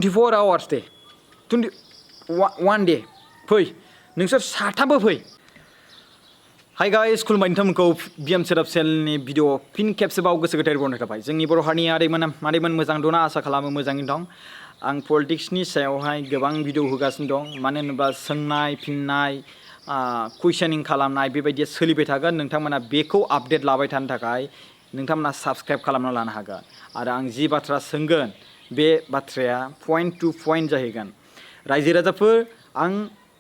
24 hours दे 21 day फै नोंसोर साथामबो फै हाय गाइस खुलुमबाय नोंथांमोनखौ बिएम सेटआप चेनेलनि भिडिअ फिन खेबसेबाव गोसो गोथारै बरायनाय थाबाय जोंनि बर' हारिनि मादैमोन मोजां दंना आसा खालामो मोजाङैनो दं आं पलिटिक्सनि सायावहाय गोबां भिडिअ होगासिनो दं मानो होनोब्ला सोंनाय फिननाय कुइसनिं खालामनाय बेबायदि सोलिबाय थागोन नोंथांमोना बेखौ आपडेट लाबाय थानो थाखाय नोंथांमोना साबस्क्राइब खालामना लानो हागोन आरो आं जि बाथ्रा सोंगोन बे बाथ्राया पॉइंट टू पॉइंट जाहैगोन रायजो राजाफोर आं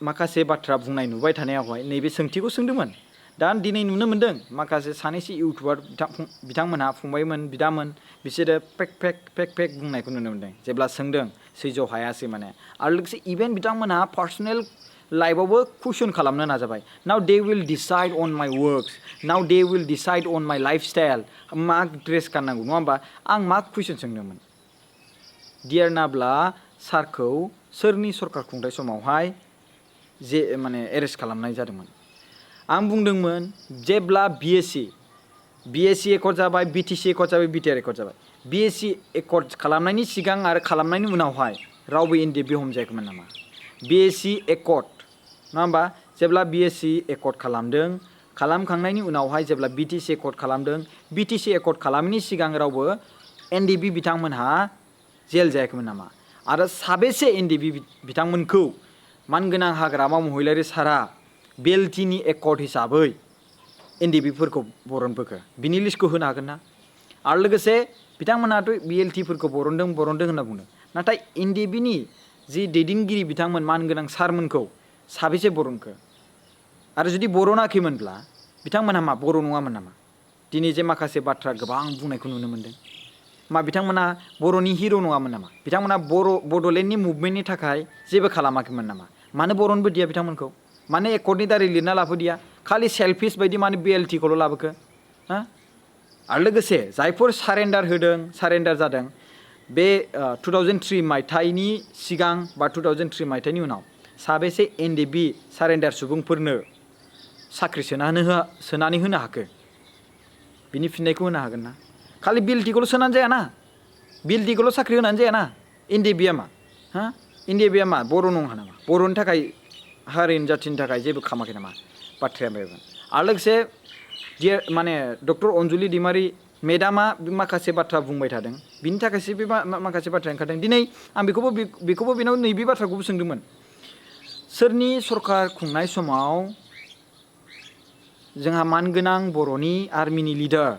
माखासे बाथ्रा बुंनाय नुबाय थानायावहाय नैबे सोंथिखौ सोंदोंमोन दा दिनै नुनो मोनदों माखासे सानैसो इउटुबार बिथांमोनहा फंबायमोन बिदामोन बिसोरो फेक बुंनायखौ नुनो मोनदों जेब्ला सोंदों सैज' हायासै माने आरो लोगोसे इभेन बिथांमोनहा पार्सनेल लाइफआवबो कुइसन खालामनो नाजाबाय now they will decide on my works now they will decide on my life style मा ड्रेस गाननांगौ नङा होमबा आं मा कुइसन सोंदोंमोन डियार नाब्ला सारखौ सोरनि सरकार खुंथाय समावहाय जे माने एरेस्ट खालामनाय जादोंमोन आं बुंदोंमोन जेब्ला बिएससि एकर्ड जाबाय बिटिसि एकर्ड जाबाय बिटिआर एकर्ड जाबाय बिएससि एकर्ड खालामनायनि सिगां आरो खालामनायनि उनावहाय रावबो एनडिएफबि हमजायाखैमोन नामा बिएससि एकर्ड नङा होमबा जेब्ला बिएससि एकर्ड खालामदों खालामखांनायनि उनावहाय जेब्ला बिटिसि एकर्ड खालामदों बिटिसि एकर्ड खालामनायनि सिगां रावबो एनडिएफबि बिथांमोनहा जेल जायाखैमोन नामा आरो साबेसे एनडिएफबि बिथांमोनखौ मानगोनां हाग्रामा महिलारि सारा बेलटिनि एकर्ड हिसाबै एनडिएफबिफोरखौ बरनबोखो बिनि लिस्टखौ होनो हागोन ना आरो लोगोसे बिथांमोनहाथ' बिएलटिफोरखौ बरनदों होनना बुंदों नाथाय एनडिएफबिनि जि दैदेनगिरि बिथांमोन मानगोनां सारमोनखौ साबेसे बरनखो आरो जुदि बरनाखैमोनब्ला बिथांमोनहा मा बर' नङामोन नामा दिनै जे माखासे बाथ्रा गोबां बुंनायखौ नुनो मोनदों मा बिथांमोना बर'नि हिर' नङामोन नामा बिथांमोना बड'लेण्डनि मुभमेन्टनि थाखाय जेबो खालामाखैमोन नामा मानो बरनबो दिया बिथांमोनखौ मानो एकर्डनि दारै लिरना लाबोदिया खालि सेल्फिस बायदि मानो बिएलटिखौल' लाबोखो हा आरो लोगोसे जायफोर सारेन्डार जादों बे 2003 मायथाइनि सिगां बा 2003 मायथाइनि उनाव साबेसे एनडिएफबि सारेन्डार सुबुंफोरनो साख्रि सोनानै होनो हाखो बिनि फिननायखौ होनो हागोन ना खालि बिएलटिखौल' सोनानै जायाना बिएलटिखौल' साख्रि होनानै जायाना एनडिएफबिआ मा हा एनडिएफबिआ मा बर' नङा नामा बर'नि थाखाय हारिनि जाथिनि थाखाय जेबो खालामाखै नामा बाथ्राया बेबो आरो लोगोसे माने डक्टर अनजुलि दैमारि मेडामा माखासे बाथ्रा बुंबाय थादों बिनि थाखायसो बे माखासे बाथ्रा ओंखारदों दिनै आं बेखौबो बेनाव नैबे बाथ्राखौबो सोंदोंमोन सोरनि सरकार खुंनाय समाव जोंहा मानगोनां बर'नि आर्मिनि लिडार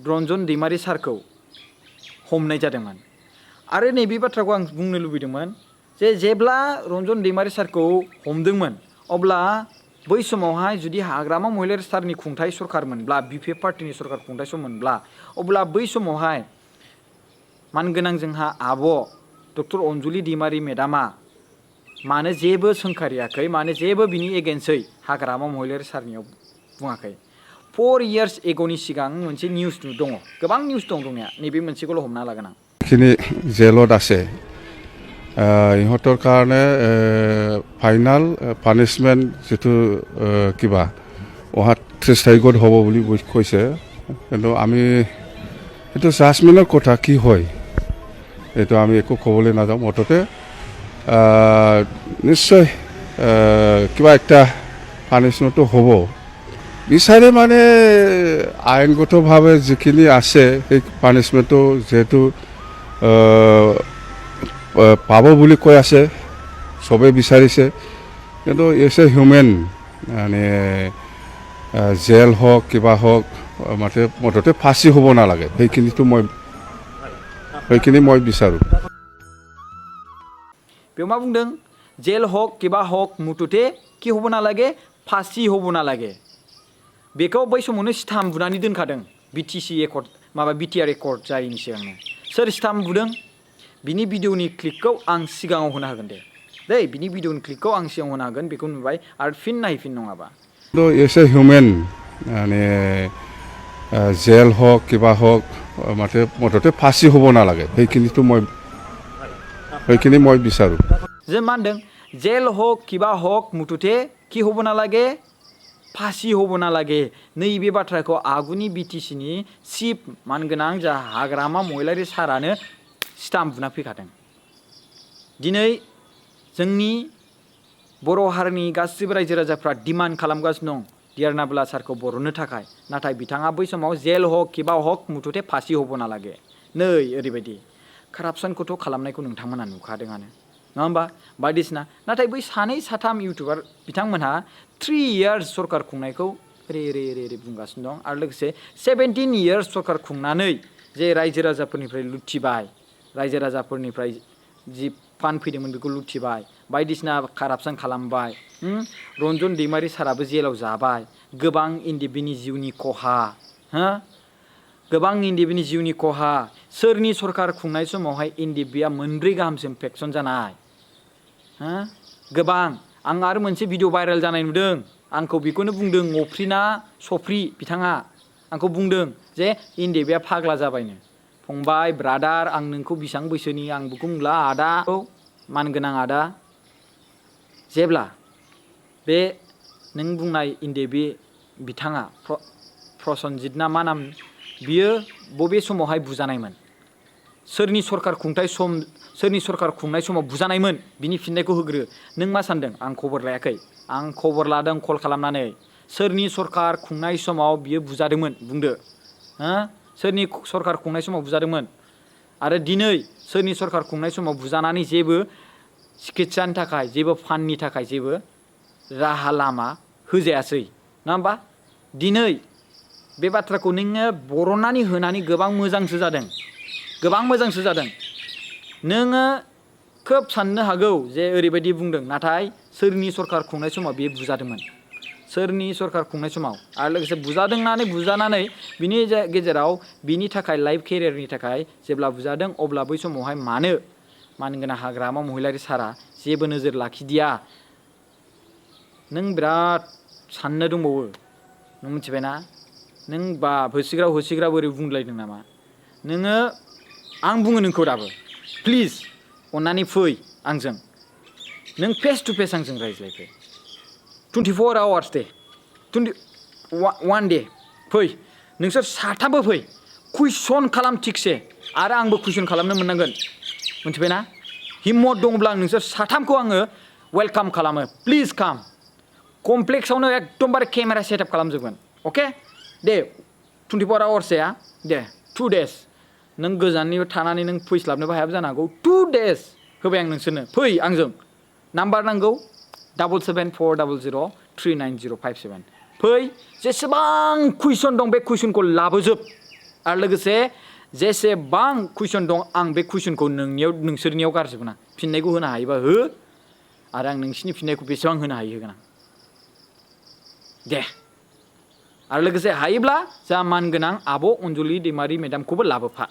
रन्जन दैमारि सारखौ हमनाय जादोंमोन आरो नैबे बाथ्राखौ आं बुंनो लुबैदोंमोन जे जेब्ला रन्जन दैमारि सारखौ हमदोंमोन अब्ला बै समावहाय जुदि हाग्रामा महिलारि सारनि खुंथाय सरकारमोनब्ला बिपिएफ पार्टिनि सरकार खुंथाय सममोनब्ला अब्ला बै समावहाय मानगोनां जोंहा आब' डक्टर अनजुलि दैमारि मेडामा मानो जेबो सोंखारियाखै मानो जेबो बिनि एगेन्स्टै हाग्रामा महिलारि सारनियाव बुङाखै 4 years एग'नि सिगां मोनसे निउस दङ गोबां निउस दंनाया नैबे मोनसेखौल' हमना लागोन आं খিনি জেলত আছে ইহঁতৰ কাৰণে ফাইনাল পানিছমেণ্ট যিটো কিবা অহা 30 তাৰিখত হ'ব বুলি কৈছে কিন্তু আমি এইটো জাজমেণ্টৰ কথা কি হয় এইটো আমি একো ক'বলৈ নাযাওঁ মুঠতে নিশ্চয় কিবা একটা পানিছমেণ্টটো হ'ব বিচাৰে মানে আইনগতভাৱে যিখিনি আছে সেই পানিছমেণ্টটো যেহেতু পাব বুলি কৈ আছে চবেই বিচাৰিছে কিন্তু ইটছ এ হিউমেন মানে জেল হওক কিবা হওক মুঠতে ফাঁচি হ'ব নালাগে সেইখিনি মই বিচাৰোঁ बेयाव मा बुंदों जेल हक किबा हक मुथुते कि হ'ব नालागे फासि হ'ব नालागे बेखौ बै समावनो स्टाम्प बुनानै दोनखादों बिटिसि एकर्ड माबा बिटिआर एकर्ड जायैनि सिगांनो सोर स्टाम्प बुदों बिनि भिडिअनि क्लिपखौ आं सिगाङाव होनो हागोन दे बिनि भिडिअनि क्लिपखौ आं सिगाङाव होनो हागोन बेखौ नुबाय आरो फिन नायफिन नङाबा इट्स ए हिउमेन माने जेल हक किबा हक मुथते फासि হ'ব नालागे সেইখিনি মই বিচাৰোঁ जे मा होनदों जेल हक किबा हक मुथुते कि হ'ব नालागे फासि হ'ব नालागे नैबे बाथ्राखौ आगुनि बिटिसिनि चिफ मानगोनां जा हाग्रामा महिलारि सारानो स्टाम्प बुना फैखादों दिनै जोंनि बर' हारिनि गासिबो रायजो राजाफ्रा डिमान्ड खालामगासिनो दं दियारनाब्ला सारखौ बर'नो थाखाय नाथाय बिथाङा बै समाव जेल हक किबा हक मुथुथे फासि होबोना लागे नै ओरैबायदि कारापसनखौथ' खालामनायखौ नोंथांमोना नुखादोंआनो नङा होमबा बायदिसिना नाथाय बै सानै साथाम इउटुबार बिथांमोनहा 3 years सरकार खुंनायखौ रे बुंगासिनो दं आरो लोगोसे 17 years सरकार खुंनानै जे रायजो राजाफोरनिफ्राय लुथिबाय रायजो राजाफोरनिफ्राय जि फान फैदोंमोन बेखौ लुथिबाय बायदिसिना कारापसन खालामबाय रन्जन दैमारि साराबो जेलाव जाबाय गोबां इन्दिबिनि जिउनि खहा हो गोबां इन्दिबिनि जिउनि खहा सोरनि सरकार खुंनाय समावहाय इन्दिबिया 4 गाहामसिम पेक्सन जानाय हो गोबां आं आरो मोनसे भिडिअ भाइरेल जानाय नुदों आंखौ बेखौनो बुंदों अफ्रिना सफ्रि बिथाङा आंखौ बुंदों जे इन्दिबिया फाग्ला जाबायनो फंबाय ब्रादार आं नोंखौ बेसेबां बैसोनि आं बेखौ बुंला आदा मानगोनां आदा जेब्ला बे नों बुंनाय इन्दिबि बिथाङा प्रसनजित ना मा नाम बियो बबे समावहाय बुजानायमोन सोरनि सरकार खुंनाय समाव बुजानायमोन बिनि फिननायखौ होग्रो नों मा सानदों आं खबर लायाखै आं खबर लादों कल खालामनानै सोरनि सरकार खुंनाय समाव बियो बुजादोंमोन बुंदो हो सोरनि सरकार खुंनाय समाव बुजादोंमोन आरो दिनै सोरनि सरकार खुंनाय समाव बुजानानै जेबो चिकित्सानि थाखाय जेबो फाननि थाखाय जेबो राहा लामा होजायासै नङा होमबा दिनै बे बाथ्राखौ नोङो बरनानै होनानै गोबां मोजांसो जादों नोङो खोब साननो हागौ जे ओरैबायदि बुंदों नाथाय सोरनि सरकार खुंनाय समाव बे बुजादोंमोन सोरनि सरकार खुंनाय समाव आरो लोगोसे बुजानानै बिनि गेजेराव बिनि थाखाय लाइफ केरियारनि थाखाय जेब्ला बुजादों अब्ला बै समावहाय मानगोनां हाग्रामा महिलारि सारा जेबो नोजोर लाखिदिया नों बिराद साननो दंबावो नों मिथिबायना नों बा होसिग्रा बोरै बुंलायदों नामा नोङो आं बुङो नोंखौ दाबो प्लिज अन्नानै फै आंजों नों फेस टु फेस आंजों रायज्लायफै 24 hours दे 1 day फै नोंसोर साथामबो फै कुइसन खालाम थिगसे आरो आंबो कुइसन खालामनो मोननांगोन मिथिबायना हिम्मत दंब्ला नोंसोर साथामखौ आङो वेलकाम खालामो प्लिज काम कमप्लेक्सआवनो एकदमबारे केमेरा सेटआप खालामजोबगोन अके दे 24 hours जाया दे 2 days नों गोजाननिफ्राय थानानै नों फैस्लाबनोबो हायाबो जानो हागौ 2 days होबाय आं नोंसोरनो फै आंजों नाम्बार नांगौ 7740039057 फै जेसेबां कुइसन दं बे कुइसनखौ लाबोजोब आरो लोगोसे जेसेबां कुइसन दं आं बे कुइसनखौ नोंसोरनियाव गारजोबगोन आं फिननायखौ होनो हायोबा हो आरो आं नोंसिनि फिननायखौ बेसेबां होनो हायो होगोन आं दे आरो लोगोसे हायोब्ला जा मानगोनां आब' अनजलि दैमारि मेडामखौबो लाबोफा